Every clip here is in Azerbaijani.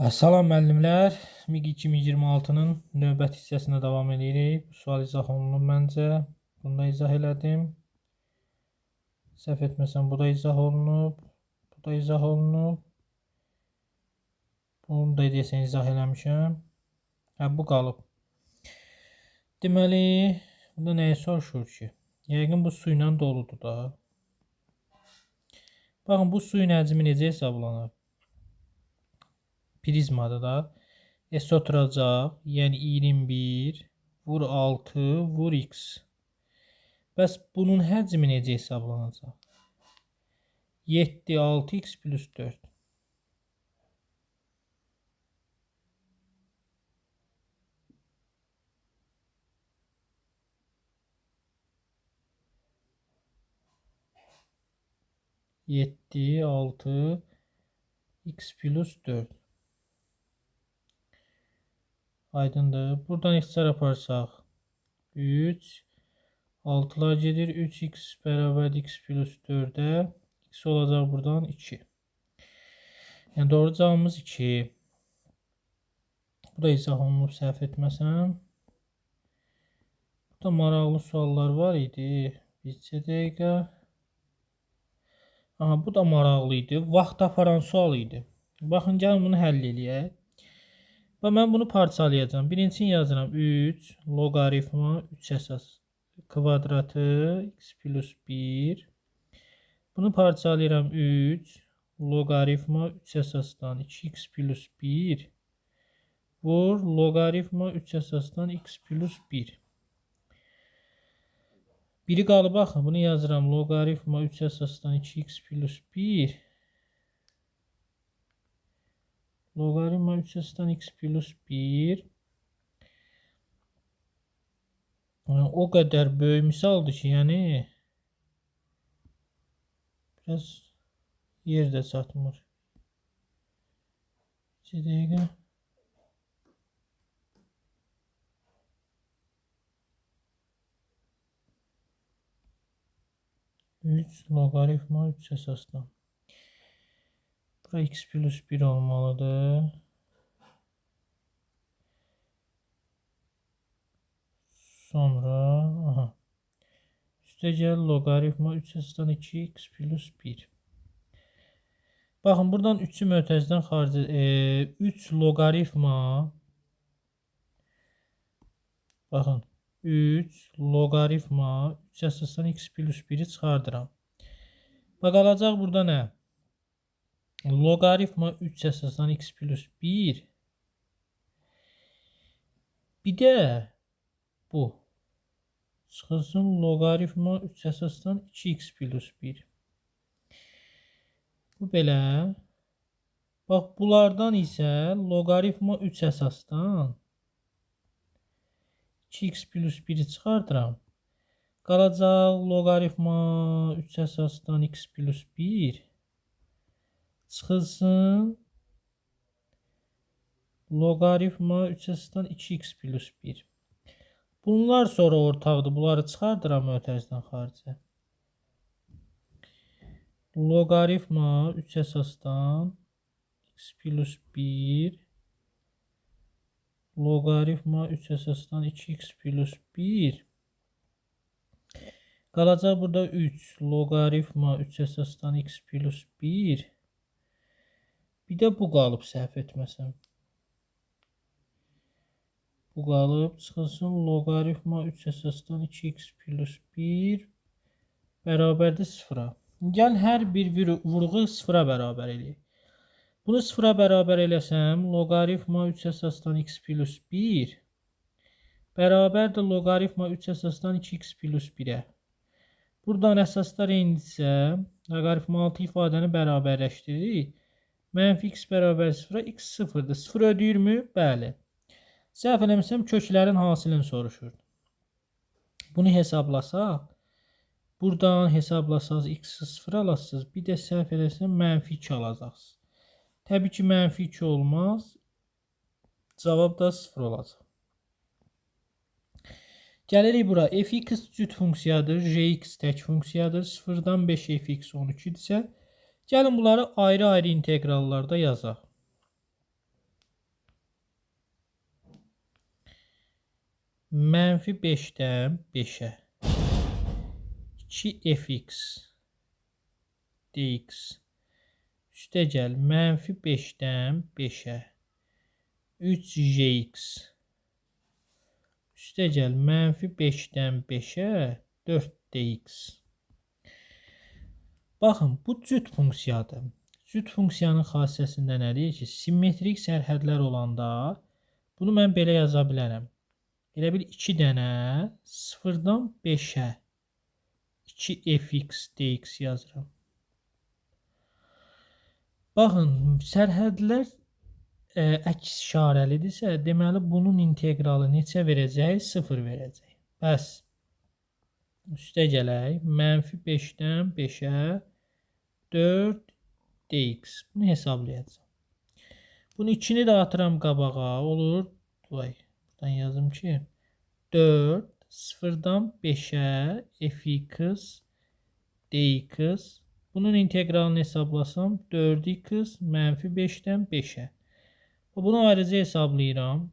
Salam müəllimlər, MİQ 2026-nın növbəti hissəsinə davam edirik. Bu sual izah olunub məncə. Bunu da izah elədim. Səhv etməsəm bu da izah olunub. Bu da izah olunub. Bunu da deyəsən izah eləmişəm. Hə, bu qalıb. Deməli, burada nəyi soruşur ki? Yəqin bu su ilə doludur da. Baxın, bu suyun həcmi necə hesablanır? Prizmada da S oturacaq, yəni 21 vur 6 vur x. Bəs bunun həcmi necə hesablanacaq? 7 6x plus 4. 7 6 x plus 4. Aydındır. Buradan ixtisar aparsaq 3 6'lar gedir. 3x bərabər x plus 4'e x olacaq buradan 2. Yəni doğru cavabımız 2. Bu da izah olunub səhv etməsəm. Burada maraqlı suallar var idi. Bircə dəqiqə. Aha, bu da maraqlı idi. Vaxt aparan sual idi. Baxın, gəlin bunu həll eləyək. Və mən bunu parçalayacağam. Birincisini yazıram. 3 loqaritma 3 əsas kvadratı x plus 1. Bunu parçalayıram. 3 loqaritma 3 əsasdan 2x plus 1 vur loqaritma 3 əsasdan x plus 1. Biri qalıb axı. Bunu yazıram. Loqaritma 3 əsasdan 2x plus 1. Logaritma 3 əsasdan x plus 1. Yəni, o qədər böyük misaldır ki, yəni biraz yer də çatmır. 2 dəqiqə. 3 logaritma 3 əsasdan. Bura x plus 1 olmalıdır. Sonra aha. Üstəgəl loqaritma 3 əsasdan 2x plus 1. Baxın, buradan 3-ü mötəzdən xaric 3 loqaritma baxın 3 loqaritma 3 əsasdan x plus 1-i çıxardıram. Bax, qalacaq burada nə? Loqaritma 3 əsasdan x plus 1. Bir də bu çıxılsın loqaritma 3 əsasdan 2x plus 1. Bu belə. Bax, bunlardan isə loqaritma 3 əsasdan 2x plus 1-i çıxardıram. Qalacaq loqaritma 3 əsasdan x plus 1 çıxılsın loqaritma 3 əsasdan 2x plus 1. Bunlar sonra ortaqdır. Bunları çıxardıram mötərizdən xaricə. Loqaritma 3 əsasdan x plus 1 loqaritma 3 əsasdan 2x plus 1. Qalacaq burada 3 loqaritma 3 əsasdan x plus 1. Bir də bu qalıb səhv etməsəm. Bu qalıb çıxılsın loqaritma 3 əsasdan 2x plus 1 bərabərdir 0-a. Gəl hər bir vurğu 0-a bərabər eləyək. Bunu 0-a bərabər eləsəm, loqaritma 3 əsasdan x plus 1 bərabərdir loqaritma 3 əsasdan 2x plus 1-ə. Buradan əsaslar eynidirsə, loqaritma 6 ifadəni bərabərləşdiririk. Mənfi x bərabər 0-a, x 0-dır. 0 ödəyirmi? Bəli. Səhv eləmişsəm, köklərin hasilini soruşur. Bunu hesablasaq, buradan hesablasaq x-i 0 alasınız. Bir də səhv eləsəm, mənfi 2 alacaqsınız. Təbii ki, mənfi 2 olmaz. Cavab da 0 olacaq. Gəlirik bura. Fx cüt funksiyadır, gx tək funksiyadır. 0-dan 5 fx 12-dirsə, gəlin bunları ayrı-ayrı inteqrallarda yazaq. Mənfi 5-dən 5-ə 2fx dx üstəgəl mənfi 5-dən 5-ə 3gx üstəgəl mənfi 5-dən 5-ə 4dx. Baxın, bu cüt funksiyadır. Cüt funksiyanın xassəsində nə deyir ki, simmetrik sərhədlər olanda bunu mən belə yaza bilərəm. Elə bil 2 dənə 0-dan 5-ə 2fx dx yazıram. Baxın, sərhədlər əks işarəlidirsə, deməli bunun inteqralı neçə verəcək? 0 verəcək. Bəs üstə gələk. Mənfi 5-dən 5-ə 4 dx. Bunu hesablayacağam. Bunu 2-ni də atıram qabağa. Olur. Vay. Buradan yazım ki 4 0-dan 5-ə fx dx. Bunun inteqralını hesablasam 4x mənfi 5-dən 5-ə. Bunu ayrıca hesablayıram.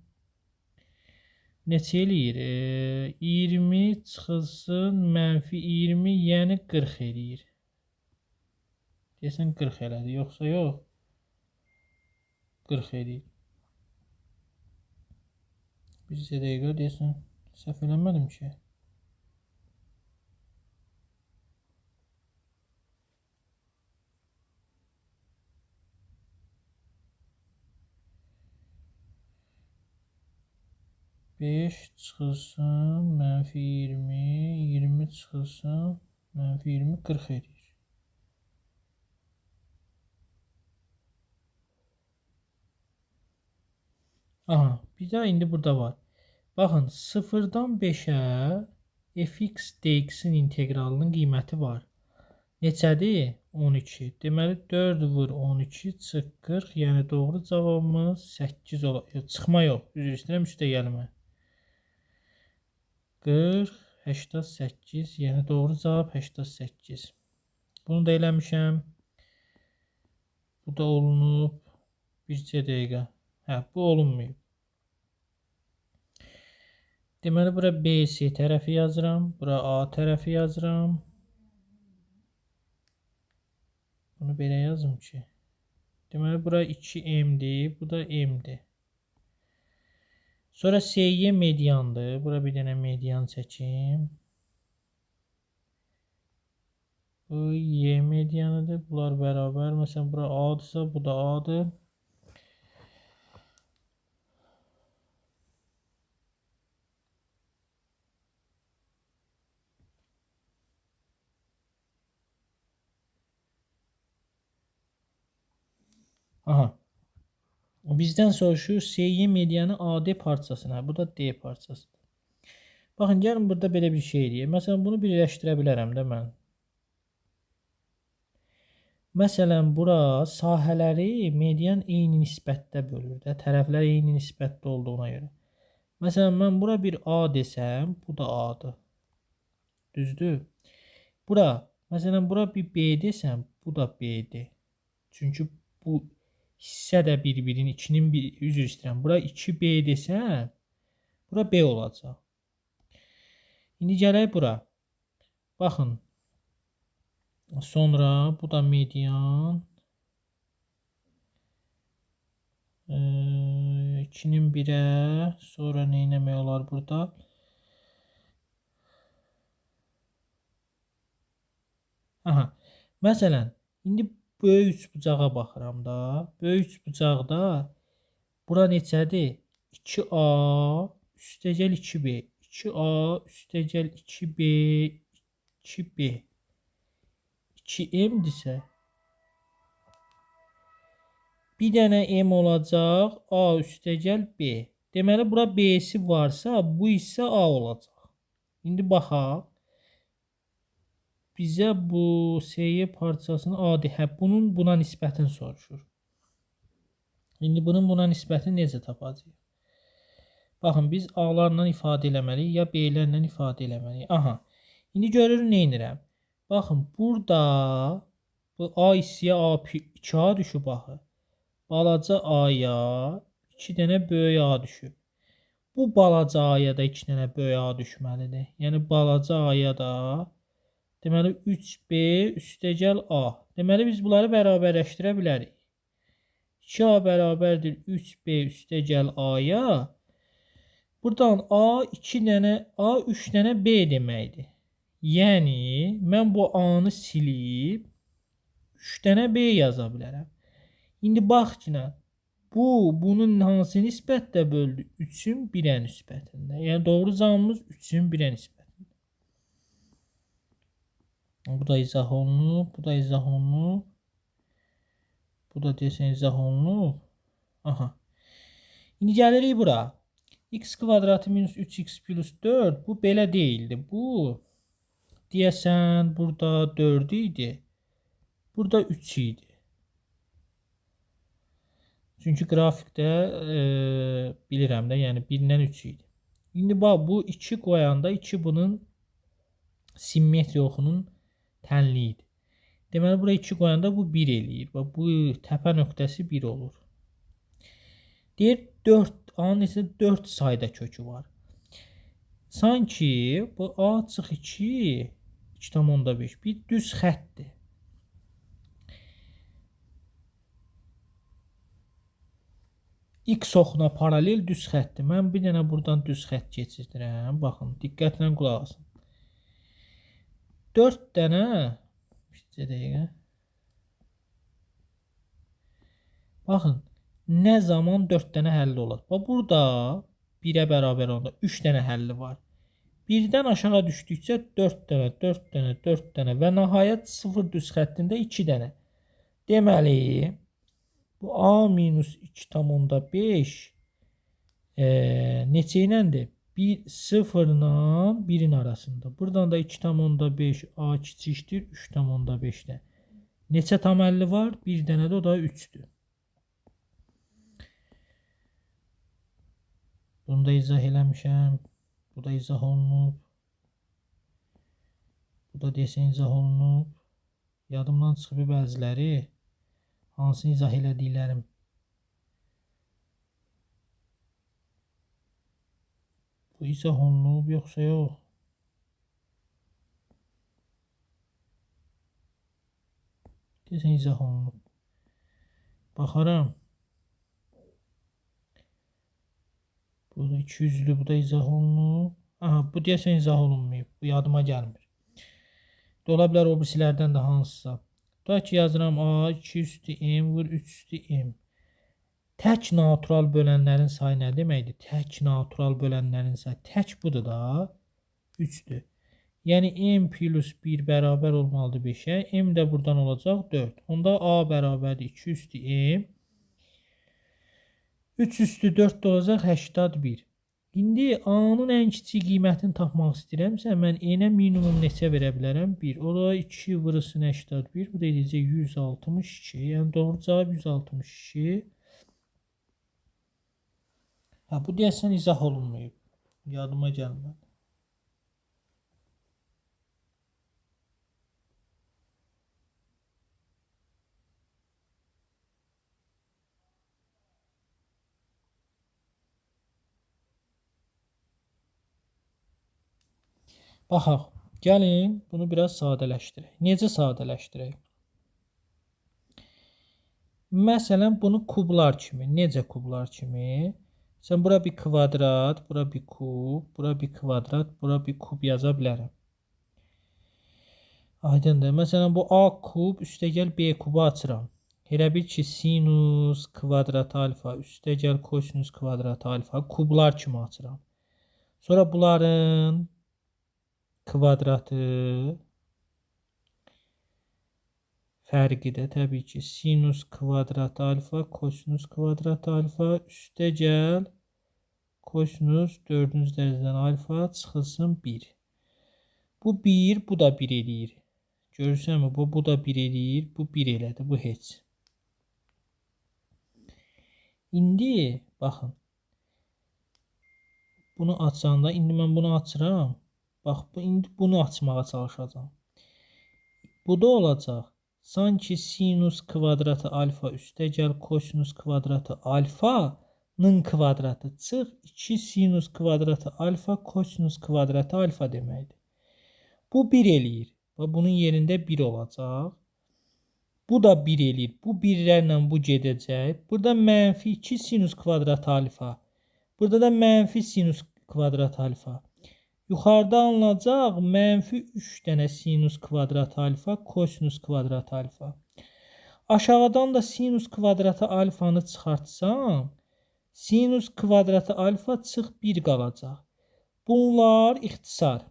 Neçə eləyir? 20 çıxılsın mənfi 20, yəni 40 eləyir. Deyəsən 40 elədi, yoxsa yox? 40 eləyir. Bir dəqiqə deyəsən səhv eləmədim ki. Beş çıxılsın, mənfi 20, 20 çıxılsın, mənfi 20, 40 edir. Aha, bir daha indi burada var. Baxın, 0-dan 5-ə fx dx-in inteqralının qiyməti var. Neçədir? 12. Deməli, 4 vur 12 çıx 40. Yəni, doğru cavabımız 8 olar. Çıxma yox. Üzr istəyirəm, üstə gəlmə. 40, 88. Yəni, doğru cavab 88. Bunu da eləmişəm. Bu da olunub. Bircə dəqiqə. Hə, bu olunmayıb. Deməli, bura BC tərəfi yazıram. Bura A tərəfi yazıram. Bunu belə yazım ki. Deməli, bura 2M-dir. Bu da M-dir. Sonra SY mediandır. Bura bir dənə median çəkim. Bu Y medianıdır. Bunlar bərabər. Məsələn, bura A-dırsa, bu da A-dır. Aha. Bizdən soruşur SY medianı AD parçasına. Bu da D parçasıdır. Baxın, gəlin burada belə bir şey eləyək. Məsələn, bunu birləşdirə bilərəm də mən. Məsələn, bura sahələri median eyni nisbətdə bölür də. Tərəflər eyni nisbətdə olduğuna görə. Məsələn, mən bura bir A desəm, bu da A-dır. Düzdür? Bura, məsələn, bura bir B desəm, bu da B-dir. Çünki bu hissə də bir-birinin, 2-nin bir, üzr istəyirəm. Bura 2B desəm, bura B olacaq. İndi gələk bura. Baxın. Sonra bu da median. 2-nin 1-ə. Sonra nə eləmək olar burada? Aha. Məsələn, indi böyük üçbucağa baxıram da. Böyük üçbucaqda bura neçədir? 2A üstəgəl 2B. 2A üstəgəl 2B 2B. 2M-dirsə bir dənə M olacaq, A üstəgəl B. Deməli, bura B-si varsa, bu hissə A olacaq. İndi baxaq. Bizə bu SY parçasını A-dir. Hə, bunun buna nisbətini soruşur. İndi bunun buna nisbətini necə tapacağıq? Baxın, biz A-larla ifadə eləməliyik, ya B-lərlə ifadə eləməliyik. Aha, indi görürüm, nə edirəm? Baxın, burada bu A hissəyə A, 2A düşüb axı. Balaca A-ya 2 dənə böyük A düşüb. Bu balaca A-ya da 2 dənə böyük A düşməlidir. Yəni balaca A-ya da deməli 3B üstəgəl A. Deməli biz bunları bərabərləşdirə bilərik. 2A bərabərdir 3B üstəgəl A-ya. Buradan A 2 dənə A 3 dənə B deməkdir. Yəni mən bu A-nı silib 3 dənə B yaza bilərəm. İndi bax ki, nə? Bu, bunun hansı nisbətdə böldü? 3-ün 1-ə nisbətində. Yəni doğru cavabımız 3-ün 1-ə nisbətində. Bu da izah olunub, bu da izah olunub. Bu da deyəsən izah olunub. Aha. İndi gəlirik bura. X kvadratı minus 3x plus 4. Bu belə deyildi. Bu deyəsən burada 4 idi. Burada 3 idi. Çünki qrafikdə bilirəm də, yəni 1-dən 3 idi. İndi bax, bu 2 qoyanda 2 bunun simmetri oxunun tənliyi idi. Deməli, bura 2 qoyanda bu 1 eləyir. Bax, bu təpə nöqtəsi 1 olur. Deyir, 4, A-nın isə 4 sayda kökü var. Sanki bu A çıx 2, 2,5 bir düz xətdir. X oxuna paralel düz xətdir. Mən bir dənə buradan düz xətt keçirdirəm. Baxın, diqqətlə qulaq asın. 4 dənə, bir dəqiqə. Baxın, nə zaman 4 dənə həlli olar? Bax, burada 1-ə bərabər olanda 3 dənə həlli var. 1-dən aşağı düşdükcə 4 dənə, 4 dənə, 4 dənə və nəhayət 0 düz xəttində 2 dənə. Deməli, bu A minus 2,5 neçə iləndir? 0 ilə 1-in arasında. Buradan da 2,5 A kiçikdir 3,5-dən. Neçə tam əlli var? Bir dənə də o da 3-dür. Bunu da izah eləmişəm. Bu da izah olunub. Bu da deyəsən izah olunub. Yadımdan çıxıb bəziləri. Hansını izah elədiklərim. Bu izah olunub, yoxsa yox? Deyəsən izah olunub. Baxaram. Bu da 200-lü, bu da izah olunub. Aha, bu deyəsən izah olunmayıb. Bu yadıma gəlmir. Ola bilər o birisilərdən də hansısa. Tutaq ki, yazıram A, 2 üstü M vur 3 üstü M. Tək natural bölənlərin sayı nə deməkdir? Tək natural bölənlərin sayı. Tək budur da, 3-dür. Yəni, M plus 1 bərabər olmalıdır 5-ə. M də buradan olacaq 4. Onda A bərabərdir 2 üstü M. 3 üstü 4 də olacaq 81. İndi A-nın ən kiçik qiymətini tapmaq istəyirəmsə, mən N-ə minimum neçə verə bilərəm? 1. O da 2 vurulsun 81. Bu da edəcək 162. Yəni, doğru cavab 162. Ha, bu deyəsən izah olunmayıb. Yadıma gəlmədi. Baxaq, gəlin bunu biraz sadələşdirək. Necə sadələşdirək? Məsələn, bunu kublar kimi. Necə kublar kimi? Sən bura bir kvadrat, bura bir kub, bura bir kvadrat, bura bir kub yaza bilərəm. Aydındır. Məsələn, bu A kub üstəgəl B kubu açıram. Elə bil ki, sinus kvadrat alfa üstəgəl kosinus kvadrat alfa kublar kimi açıram. Sonra bunların kvadratı fərqi də təbii ki, sinus kvadrat alfa, kosinus kvadrat alfa üstəgəl kosinus 4-cü dərəcədən alfa çıxılsın 1. Bu 1, bu da 1 eləyir. Görürsənmi? Bu da 1 eləyir, bu 1 elədi, bu heç. İndi, baxın, bunu açanda, indi mən bunu açıram. Bax, indi bunu açmağa çalışacağam. Bu da olacaq. Sanki sinus kvadratı alfa üstəgəl kosinus kvadratı alfa alfanın kvadratı çıx 2 sinus kvadratı alfa kosinus kvadratı alfa deməkdir. Bu 1 eləyir. Və bunun yerində 1 olacaq. Bu da 1 eləyir. Bu 1-lərlə bu gedəcək. Burada mənfi 2 sinus kvadratı alfa. Burada da mənfi sinus kvadrat alfa. Yuxarıda alınacaq mənfi 3 dənə sinus kvadrat alfa kosinus kvadrat alfa. Aşağıdan da sinus kvadratı alfanı çıxartsam, sinus kvadratı alfa çıx 1 qalacaq. Bunlar ixtisar.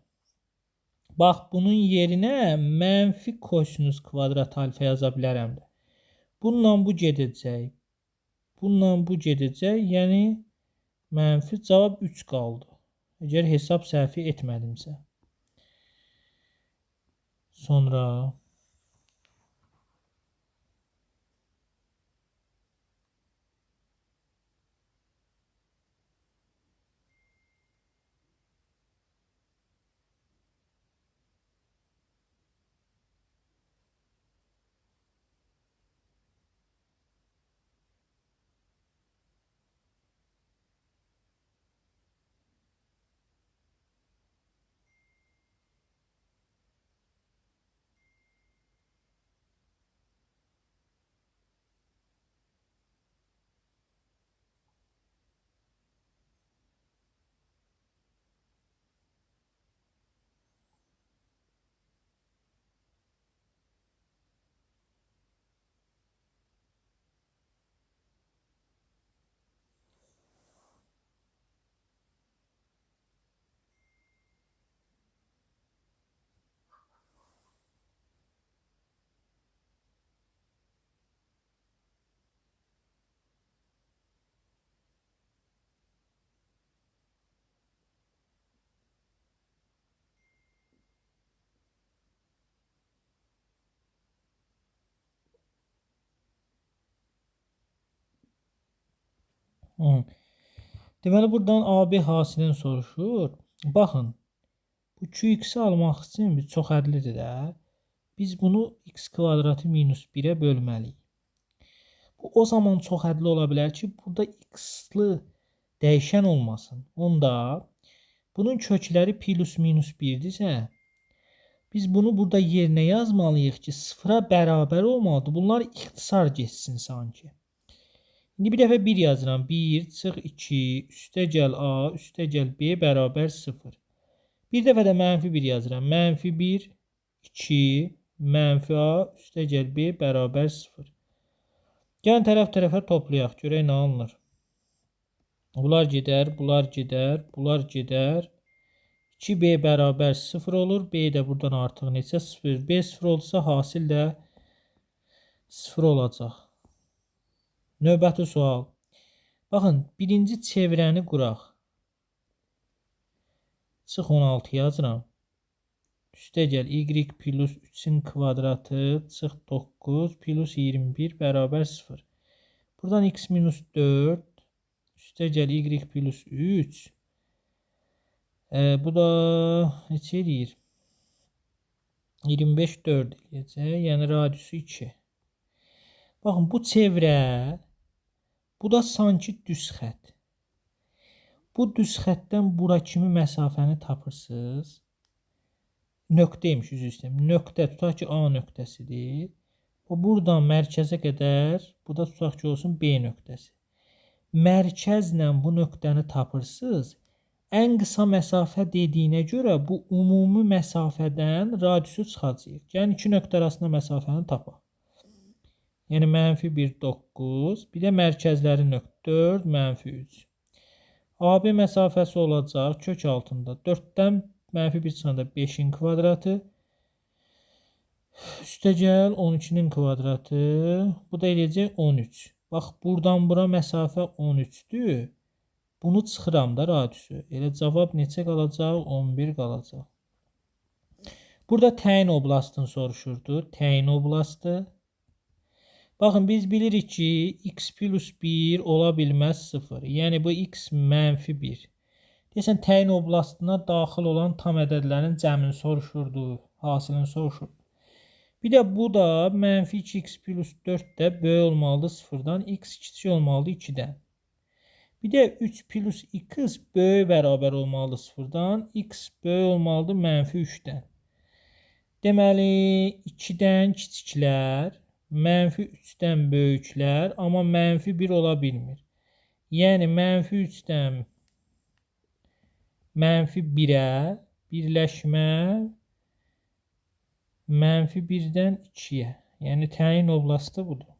Bax, bunun yerinə mənfi kosinus kvadrat alfa yaza bilərəm də. Bununla bu gedəcək. Bununla bu gedəcək. Yəni, mənfi cavab 3 qaldı. Əgər hesab səhvi etmədimsə. Sonra Deməli, buradan AB hasilini soruşur. Baxın, bu QX-i almaq üçün biz çox ədlidir də. Biz bunu x kvadratı minus 1-ə bölməliyik. Bu o zaman çox ədli ola bilər ki, burada x-lı dəyişən olmasın. Onda bunun kökləri plus minus 1-dirsə, biz bunu burada yerinə yazmalıyıq ki, sıfıra bərabər olmalıdır. Bunlar ixtisar getsin sanki. İndi bir dəfə 1 yazıram. 1 çıx 2, üstə gəl A, üstə gəl B bərabər 0. Bir dəfə də mənfi 1 yazıram. Mənfi 1, 2, mənfi A, üstə gəl B bərabər 0. Gəlin tərəf tərəfə toplayaq. Görək nə alınır. Bunlar gedər, bunlar gedər, bunlar gedər. 2B bərabər 0 olur. B də buradan artıq neçə? 0. B 0 olsa hasil də 0 olacaq. Növbəti sual. Baxın, birinci çevrəni quraq. Çıx 16 yazıram. Üstə gəl y plus 3-ün kvadratı çıx 9 plus 21 bərabər 0. Buradan x minus 4 üstə gəl y plus 3. Bu da neçə eləyir? 25 4 eləyəcək. Yəni radiusu 2. Baxın, bu çevrə, bu da sanki düz xətt. Bu düz xəttdən bura kimi məsafəni tapırsınız. Nöqtəymiş, üzr istəyirəm. Nöqtə, tutaq ki, A nöqtəsidir. Bu buradan mərkəzə qədər, bu da tutaq ki, olsun B nöqtəsi. Mərkəzlə bu nöqtəni tapırsınız. Ən qısa məsafə dediyinə görə bu ümumi məsafədən radiusu çıxacaq. Yəni, iki nöqtə arasında məsafəni tapaq. Yəni, mənfi 1, 9, bir də mərkəzləri nöqtə 4, mənfi 3. AB məsafəsi olacaq kök altında 4-dən mənfi 1 çıxanda 5-in kvadratı. Üstə gəl 12-nin kvadratı. Bu da eləyəcək 13. Bax, buradan bura məsafə 13-dür. Bunu çıxıram da radiusu. Elə cavab neçə qalacaq? 11 qalacaq. Burada təyin oblastını soruşurdu. Təyin oblastı. Baxın, biz bilirik ki, x plus 1 ola bilməz 0. Yəni, bu x mənfi 1. Deyəsən, təyin oblastına daxil olan tam ədədlərin cəmini soruşurdu, hasilini soruşurdu. Bir də bu da mənfi 2x plus 4 də böyük olmalıdır 0-dan, x kiçik olmalıdır 2-dən. Bir də 3 plus x böyük bərabər olmalıdır 0-dan. X böyük olmalıdır mənfi 3-dən. Deməli, 2-dən kiçiklər, mənfi 3-dən böyüklər, amma mənfi 1 ola bilmir. Yəni, mənfi 3-dən mənfi 1-ə birləşmə mənfi 1-dən 2-yə. Yəni, təyin oblasti budur.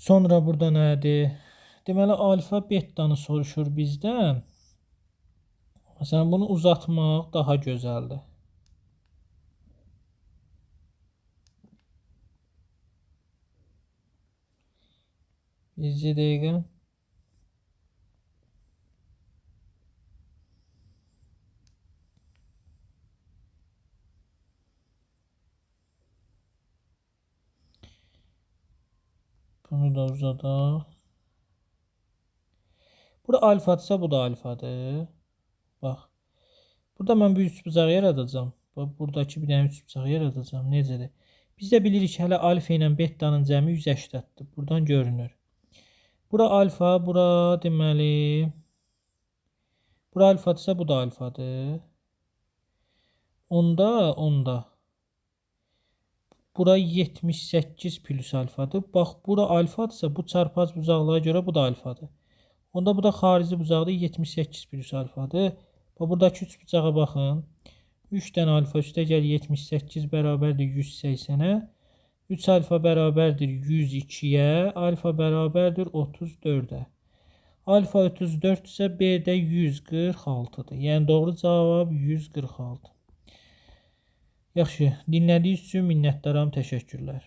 Sonra burada nədir? Deməli, alfa betanı soruşur bizdən. Məsələn, bunu uzatmaq daha gözəldir. Bircə dəqiqə. Bunu da uzadaq. Bura alfadırsa, bu da alfadır. Bax. Burada mən bir üçbucaq yaradacağam. Bax, buradakı bir dənə üçbucaq yaradacağam. Necədir? Biz də bilirik hələ alfa ilə betanın cəmi 180-dir. Buradan görünür. Bura alfa, bura deməli. Bura alfadırsa, bu da alfadır. Onda. Bura 78 plus alfadır. Bax, bura alfadırsa, bu çarpaz bucaqlığa görə bu da alfadır. Onda bu da xarici bucaqdır, 78 plus alfadır. Bax, buradakı üç bucağa baxın. 3 dənə alfa üstə gəl 78 bərabərdir 180-ə. 3 alfa bərabərdir 102-yə. Alfa bərabərdir 34-ə. Alfa 34 isə B də 146-dır. Yəni, doğru cavab 146. Yaxşı, dinlədiyiniz üçün minnətdaram, təşəkkürlər.